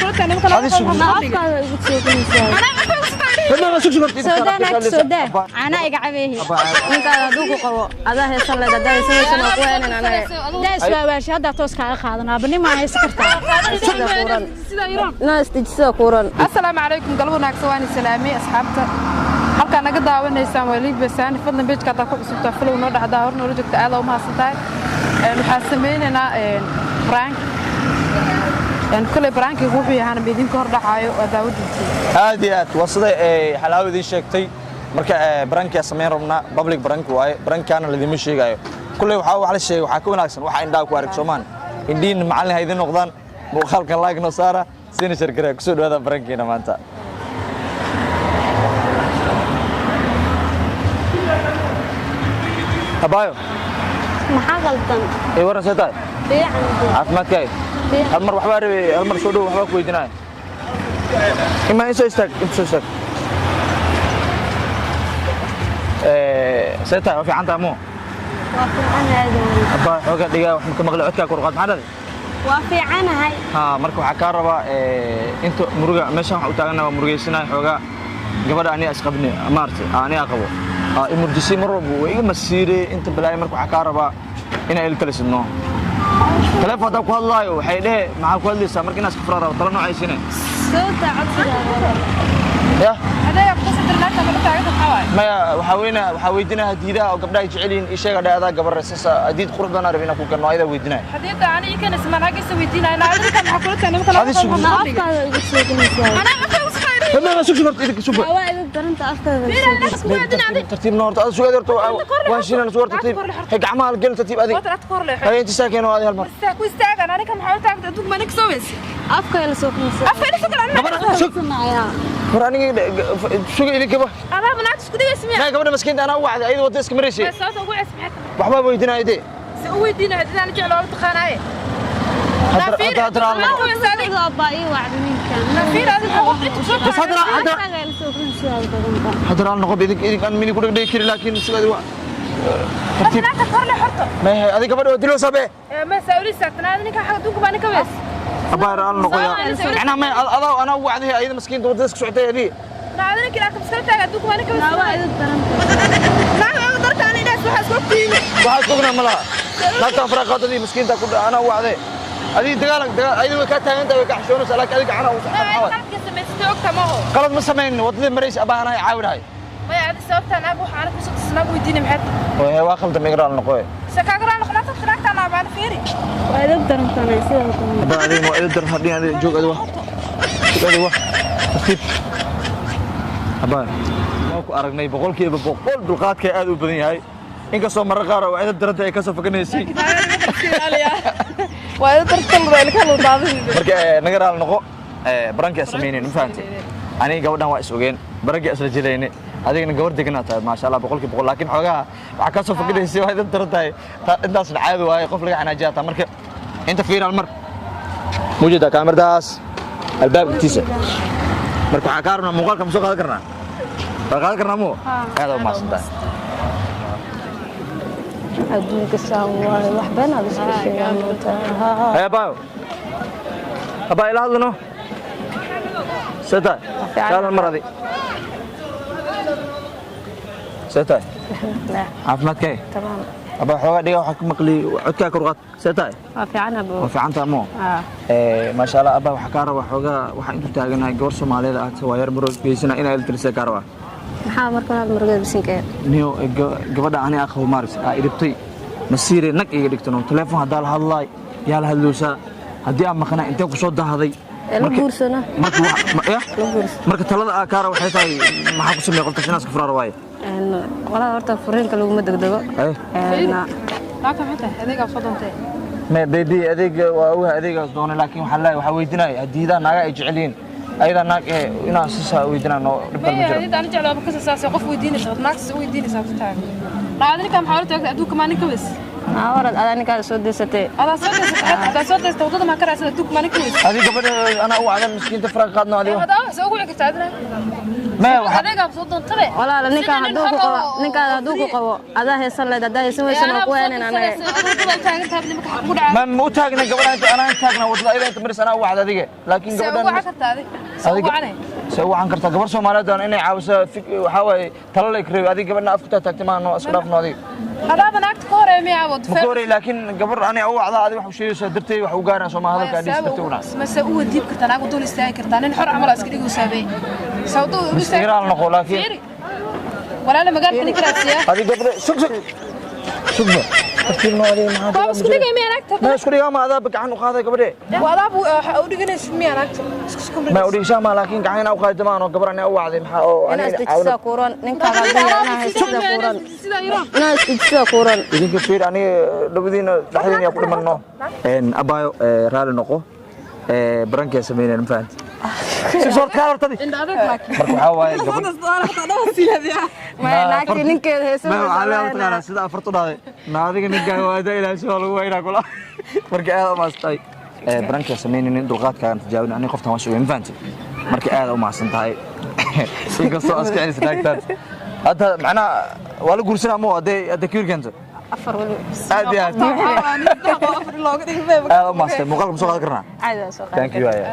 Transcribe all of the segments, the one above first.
kula tahay nimanka Adi sug. Afkaada igu sooginaysaa. Ma sug, sug horta. Soo daa, naagta soo daa. Caanaa iga cabeehi. Ninkaada hadduu ku qabo, adaa heesan leed, haddaa heesanaysan waa ku heenan anaga. Daa iswaawaashay, haddaa toos kaaga qaadan. Aabanimaa haysan kartaa. Sida kuuran inaa isdejisida kuuran. Asalaamu calaykum, galab wanaagsan, waan salaamay asxaabta halkaa naga daawanaysaan. Waa Liiba Saani. Fadlan page-ka haddaa ku cusubtaa, follow noo dhacdaa. Hor noola joogta, aad u mahadsan tahay. Waxaan sameynaynaa prank. Koley prank-igu wuxuu yahaana ma idinka hor dhacaayo, waa daawadintiin. Aad iyo aad waa sida ay Xalaawo idiin sheegtay. Marka prank-kaa samayn rabnaa, public prank waaye. Prank-kaana ladima sheegaayo. Kulley waxaa wax la sheegay waxaa ka wanaagsan waxa indhaha ku arag soomaan. Indhihiin macallin ha idin noqdaan. Muuqaalkan like noo saara, siina share gareeya. Kusoo dhawaada prank-iina maanta. Abaayo. Maxaa qaldan? Ee, waran, see tahay? Fiican. Caafimaadkaaga? Hal mar waxbaa rabay, hal mar soo dhow, waxbaa ku weydiinaya. Imaa, in soo istaag, inta soo istaag. See tahay? Waa fiican tahay moo? Waa fiicanahay. Abaa, xoogaa dhigaa wax ka maqli, codkaa kor qaad. Maxaa dhahday? Waa fiicanahay. Ha, marka waxaa kaa rabaa inta muruga meeshan waxa u taagana waa murugaysanahay xoogaa. Gabadha aniga isqabne, maaragtay, aniga qabo imurjisay, mar walba way iga masiirey inta balaayo. Marka waxaa kaa rabaa inaa ila talisidno. Taleefon haddaan ku hadlaayo, waxay dhehe, maxaa ku hadlaysaa? Marka inaa iska furaa rabo, tala noocaysine. Soo daa codsigaa. Yah. Adeega kusoo naagta mala taaganta, maxaa waaye? Maya, waxaa weyna, waxaa weydiinaya hadiidaha oo gabdhaha ay jecel yihiin. Ii sheega dhe, adaa gabar sasa hadiid qurux badan aan rabay inaan ku ganno, ayadaa weydiinaya. Hadiyadda ani ii keenaysa maan aggiisa weydiinaya. Naadinka maxaa kula tahay nimanka? Adi sug. Afkaada igu sooginaysaa. Ma sug, sug horta, idinka sug. Waa igu daranta afkaada. Tartiib no horta, ada sugaad horta, waa shiinan, sug horta, tartiib. Hay, gacmaha la gelin, tartiib adig. Hay, inta saakeen oo adi hal mar. Ku istaagan aniga, maxaa u taagta adduunka ma ninka soo weyse? Afka ila sooginaysaa. Afka ila soo. Gabadha sug war, aniga suga idinkaba. Adaa naagta isku dhigaysa miya? Naa, gabadha maskiinta anaa u wacday, ayada wadda iska maraysay. Sababta ugu ceys maxay tahay? Waxbaa weydiinaya dee. Si u weydiinaya hadii aan jeclo oo taqaanaaye. Baa ii wacday ninkan. Bas haddana Afkaaga ila sooginaysaa badanba. Haddana hal noqob idink, idink aan mini ku dhegdhegi kari, laakiin suga adi, waa tartiib. Mahe, adi gabadha waa diloo sabe. Abaar hal noqoya macnaha, may adaa anaa u wacday, ayada maskiinta waddada iska socotay adii. Waa igu daranta. Waxaa isku ognaa ma laha. Naagtaan faraha qaadadii maskiinta ku anaa u wacday. Adii dagaal dagaal, ayada way kaa taagan tahay, way kaa xishoonaysaa, laakiin adiga gacanaha u saxan. Maxaa waay? Qalad ma samayn, waddadii maraysa abaa anaa caawinahay. Wahe, waa khaldan, iga raal noqoy. Waa igu darantanay sidoo kale. Abaa, adiga waa ida daran hadhiin. Adiga joog, adiga wax joog, adiga wax tartiib. Abaa, waa ku aragnay 100% dulqaadka aad u badan yahay, inkastoo marar qaar oo ida daranta ay ka soo fakanaysay. Marka naga raal noqo, prank-ii sameynayna, ma fahantay? Aniga gabadhan waa is ogeen, prank-ii isla jilayne. Adigana gabar deganaa tahay, maasha Allah, 100%, laakiin xoogaha waxaa ka soo fakanaysay waa idan daran tahay. Intaasna caadi waaye, qof laga xanaajiyaa taa. Marka inta fiiral mar mujeedaa kaamiradaas albaabka agtiisa. Marka waxaa kaa rabnaa, muuqaalka ma soo qaadan karnaa? Waa qaadan karnaa mo? Aad u mahadsan tahay. Adduunka saan waaye, wax been aad isku sheegaa maanta. Haya abaayo, abaa, ila hadlano. See tahay? Kaalan mar adi. See tahay? Caafimaadkay? Tamaam. Abaa, xoogaa dhiga waxaa ku maqli, codkaa kor qaad. See tahay? Waa fiican, abo. Waa fiican tahay mo? Maasha Allah. Abaa, waxaa kaa rabaa xoogaa, waxaa intuu taaganahay gabar Soomaaliyeed ah, waa yar murugeysana, inaa ila talisay kaa rabaa. Maxaa marka hore murugada bisinkeeda? Niyo, gabadha ani aqabo maaris aa idhibtay, masiire nag iga dhigtano. Telefoon haddaa la hadlaay, yaa la hadloosaa? Haddii aan maqnaa, intee ku soo dahday? Ee, la guursano. Marka ya? La guurso. Marka talada aa kaara waxay tahay, maxaa ku sameeya qoftaas inaas ka furaara waaye? Qolada horta furiinka laguma degdego. Me baby, adeeg waa ogahay, adeegaas doonay, laakiin waxaa leeyahay, waxaa weydiinaya hadiidaha naaga ay jecel yihiin, ayadaa naag ee inaan sisaa weydiinaa noo dhib kale ma jiro. Qof weydiinaysa, naagtas weydiinaysa ku taagan. Naadinka maxaa la taagta adduunka maa ninka wes? Aa, orod adaa ninkaada soo deysatay. Adaa soo deysatay, hadaa soo deysatay waddada maa ka raadsada adduunka maalin ka weysa. Adiga gabadha anaa u wacdan, miskiinta faraqa qaadno adiga. Hadaa wax soo ugu wici kartaa adina. Maya waxa Adeegaa soo doontabe. Walaala, ninkaan hadduu ku qabo, ninkaada hadduu ku qabo, adaa heesan leed. Haddaa heesan weysan, waa ku weenin anaga. Ma u taagna gabadha inta anaa taagna wadada, ayada inta maris anaa u wacda adiga, laakiin gabadhan adiga se u wacan kartaa gabar Soomaaliyeed aan inay caawiso waxaa waaye talo lay kareebi. Adiga gabadha afku taagtay maano, iska dhaafno adiga. Adaaba naagta ka horeeya miyaa? Ma ka horey, laakiin gabar ani u wacda adiga wax u sheegaysaa darteed wax u gaaraan soo ma hadalka adhiis darteed u dhac. Mase u wadiib kartaa naag dul istaagi kartaa nin xor camal iska dhigaysaa bay sawdu u Mis igraal noqo laakiin. Walaala, magaalka ninka raadsiya. Adiga gabadha sug sug sugba tartiib noo adiga maxaa? Waa isku dhigay miyaa naagta? Ma isku dhigaa, ma adaa gacan u qaaday gabadhe. Waa adaab u dhiganaysid miyaa naagta isku Ma u dhigishaa ma, laakiin gacan inaa u qaaddo maano, gabar ani u wacday maxaa oo Inaa ani isdejisaa kuuran, ninkaaga hadduu yahay inaa haysataa kuuran. Sidaa iroon. Inaa isdejisaa kuuran. Idinka fiir, aniga labadiina dhexdiina yaa ku dhimanno. Abaayo, raali noqo, barankee sameyneen, ma fahanti si soo kaa hortadi. Indha adag laakiin. Marka waxaa waaye gabadh Maya, naagtii ninkeeda heesan ma waxaa leeyahay weysan. Mataqaanaa sida afartu dhahday na adiga ninkaaga waa daa ilaahay soo lagu waynaa kula. Marka aad u maastay barankee sameyneen, dulqaadkaagan tijaabin. Aniga qoftan waan sugay, ma fahanti. Marka aad u mahadsan tahay, inkastoo iska celisa naagtaan hadda macnaha waa la guursanaa mo hadday kiir keento. Afar weli. Aad iyo aad aad u maastay. Muuqaalka ma soo qaadan karnaa? Caadi waa soo qaadan. Thank you. Aya.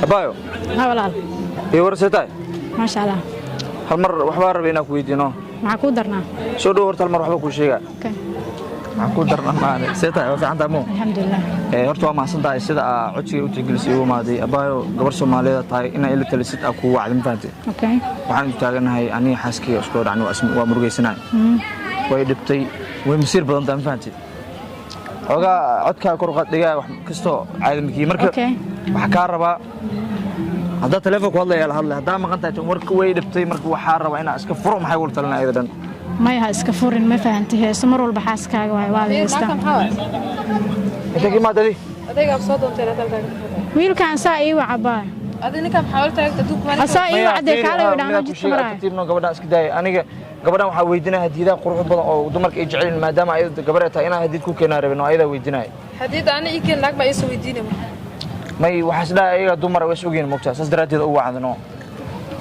Abayo. Ha walaal. Iyo war, see tahay? Maasha Allah. Hal mar waxbaa rabay inaan ku weydiino. Maxaa kuu darnaa? Soo dhow horta, hal mar waxba kuu sheegaa. Okay. Maxaa kuu darna maane? See tahay, waa fiican tahay mo? Alxamdulilah. Horta waa mahadsan tahay sida aa codsiga u tixgelisay igu imaaday. Abaayo, gabar Soomaaliyeed tahay inaa ila talisid aa kugu wacday, ma fahantay? Okay. Waxaan u taaganahay aniga xaaskeyga isku dhacnay, waa murugaysanahay, way dhibtay, way masiir badan tahay, ma fahantay? Xoogaa codkaa kor u qaad dhigaa, wax kastoo caadi makii marka. Okay. Waxaa kaa rabaa haddaa telefoon ku hadlaya la hadlay, haddaa maqan tahay warka way dhibtay. Marka waxaa rabaa inaa iska furo, maxay ula talinaa ayada dhan? Maya, ha iska furin, ma fahantay? Heeso mar walba xaaskaaga waay, waad heystaa. Intee ka imaad adi? Adeegaa soo doontay hadda taaganta. Wiilkan saa ii waca baa. Adi ninka maxaa wala taaganta adduunka maalin? Asaa ii wacdee, kaalay u dhaano jidka maraayo. Tartiibno, gabadhaan iska daaya. Aniga gabadhaan waxaa weydiinaya hadiidaha qurux badan oo dumarka ay jecel yihiin, maadaama ayada gabar ay tahay inaa hadiid ku keenaa rabin oo ayadaa weydiinaya. Hadiid ani ii keen, naag baa ii soo weydiinay marka. May, waxaa is dhahay ayaga dumar way is ogyihiin, mogtaa, saas daraaddeed u wacdino.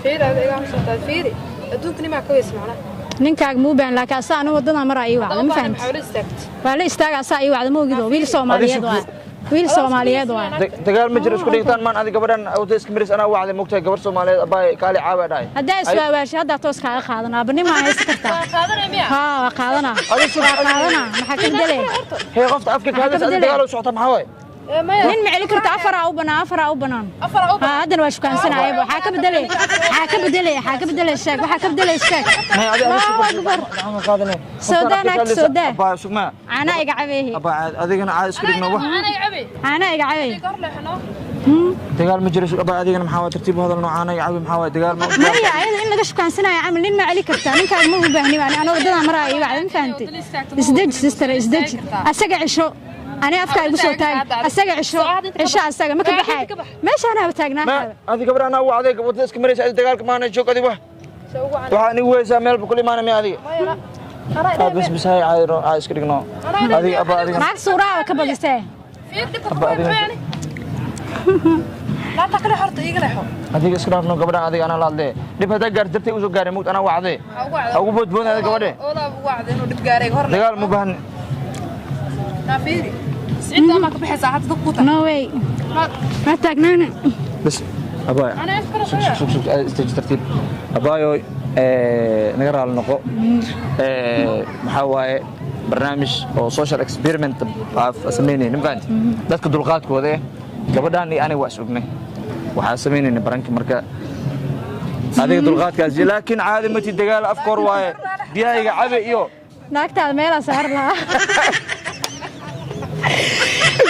Fiiri, adeegaa soo tahay, fiiri, adduunka nimaa ka weys macnaha. Ninkaaga muu baan, laakiin asaa anu wadada maraa ii wacda, ma maxaa fahantay? wala istaagtay? Waa la istaaga, asaa ii wacda, ma ogido wiil Soomaaliyeed waay, wiil Soomaaliyeed waay. Dagaal ma jiro, isku dhigtaan maan. Adi gabadhan wada iska maris anaa wacday, mogtahay, gabar Soomaaliyeed abaay kaali caawa dhahay. Haddaa iswaawaashay haddaa toos kaaga qaadan aabanima haysan kartaa. Waa qaadanaya miya? Haa, waa qaadanaa. Adi Waa qaadanaa, maxaa ka bedelay? Hee, qofta afka ka hadlaysa adi. Bedelay? Dagaal u socota maxaa waay? Maya. Nin ma celin karta, afaraa u banaan, afaraa u banaan. Afar u. Haa, haddana waa shukaansanaya. Waxaa ka bedelay, waxaa ka bedelay, waxaa ka bedelay, sheeg, waxaa ka bedelay, sheeg. May adi Allahu akbar. Gacanta qaadane. Soodaa naagta, soodaa. Abaa sugmaa. Caanaa iga cabeehi. Abaa adigana caadi isku dhigno wax. Anay cabi. Caanaa iga cabeehi. Hor leexno. Dagaal ma jiro, abaa adigana maxaa waay? Tartiib u hadal noocaana iyo cabi maxaa waay? Dagaal ma Maya, ayada in laga shukaansanaayo camal nin ma celi kartaa, ninkaaga ma u baahni. Ani anoo wadada maraayo ii wacda, ma fahantay? Isdeji sister, isdeji, asaga cisho, ani afkaa igu soo taag, asaga cisho, cisho asaga ma ka baxaay meeshaanaaba taagnaa. Ma adi gabadha anaa wacday, wadada iska maraysa adi, dagaalka maana joog adi wax. Waxaa anigu weysaa meel kula imaana miya adiga? Aad bas bas hay, caadi caadi iska dhigno adiga, abaa adiga. Naag suuraaba ka badisee. Fiir dhibka Abba, ku adiga- yani. Laanta kale horta iiga leexo. Adiga iska dhaafno gabadhan, adiga anaa la hadlee, dhib haddaa gaar dartay usoo gaaray mugd anaa wacdee. Waxaa ugu wacday. Ha ugu boodboodin adiga gabadhe. Oolaa ugu wacday inuu dhib gaaray hor. Dagaal ma baahan. Naa fiiri. Siciidta ama ka baxaysaa hadda dad ku tahay. No way, ma taagnaana. Bas abaa. Anaa iska Sug sug sug, istaji tartiib abaayo, naga raali noqo. Maxaa waaye barnaamij oo social experiment aa samaynayna, ma fahanti, dadka dulqaadkooda gabadhan iyo aniga waa is ognay, waxaa samaynayna baranka. Marka adiga dulqaadkaas, laakiin caadi mati, dagaal afkoor waaye, biyahayga cabe iyo Naagtaada meelaa saar lahaa,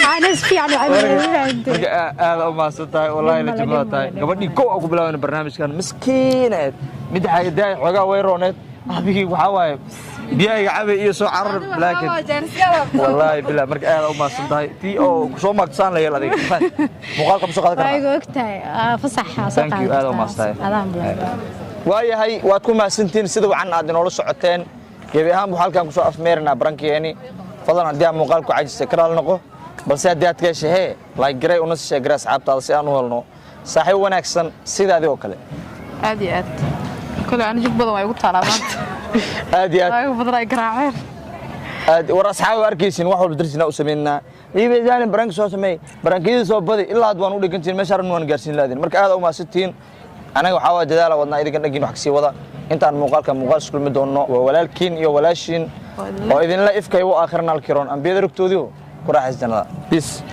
caana si fiican u cabay, ma fahantay? Marka aad u mahadsan tahay wallaahi, la Dhib male, jimlada dhib tahay. male, dhib. Gabadhii kow aan ku bilaabana barnaamijkan miskiineed, midda xagadaay xoogaa way rooneed, adigii waxaa waaye Biyahayga cabay iyo soo carar, laakiin wallaahi bilaa marka aad u mahadsan tahay tii oo kusoo maagtasaan la yeel adiga muuqaalka ma soo qaadan Waa karnaa? Igu ogtahay. Fasaxa soo Thank you, qaadan aad u kartaa. mahadsantahay. Adaan bulan. Waayahay, waad ku mahadsantihiin sida wacan aad inoola socoteen. Gebi ahaan buu halkan kusoo afmeerinaa prankigeeni. Fadlan haddii aad muuqaalku cajistay, ka raali noqo, balse haddii aad ka heshay, hee, like garay una sii garay asxaabtaada si aan u helno saaxiib wanaagsan sidaadii oo kale. Aad iyo aad. Kole ani jug badan waa igu taalaa maanta. Aad iyo aad. Waa igu badan ay garaaceen. Aad war asxaabi arkaysin, wax walba darsinaa u sameynaa. Iibeydaani prank soo sameey, prankiyada soo badi, ilaa aad waan u dhigantiin meesha rabna waan gaarsiin laadin. Marka aad u mahadsantihiin. Anaga waxaa waa dadaala wadnaa, idinkan dhankiin wax kasii wada. Intaan muuqaalka muuqaal iskulmi doonno, waa walaalkiin iyo walaashiin oo idinla ifkay u aakhirana alkiroon ambiyada rugtoodiio ku raaxays jannada. Peace.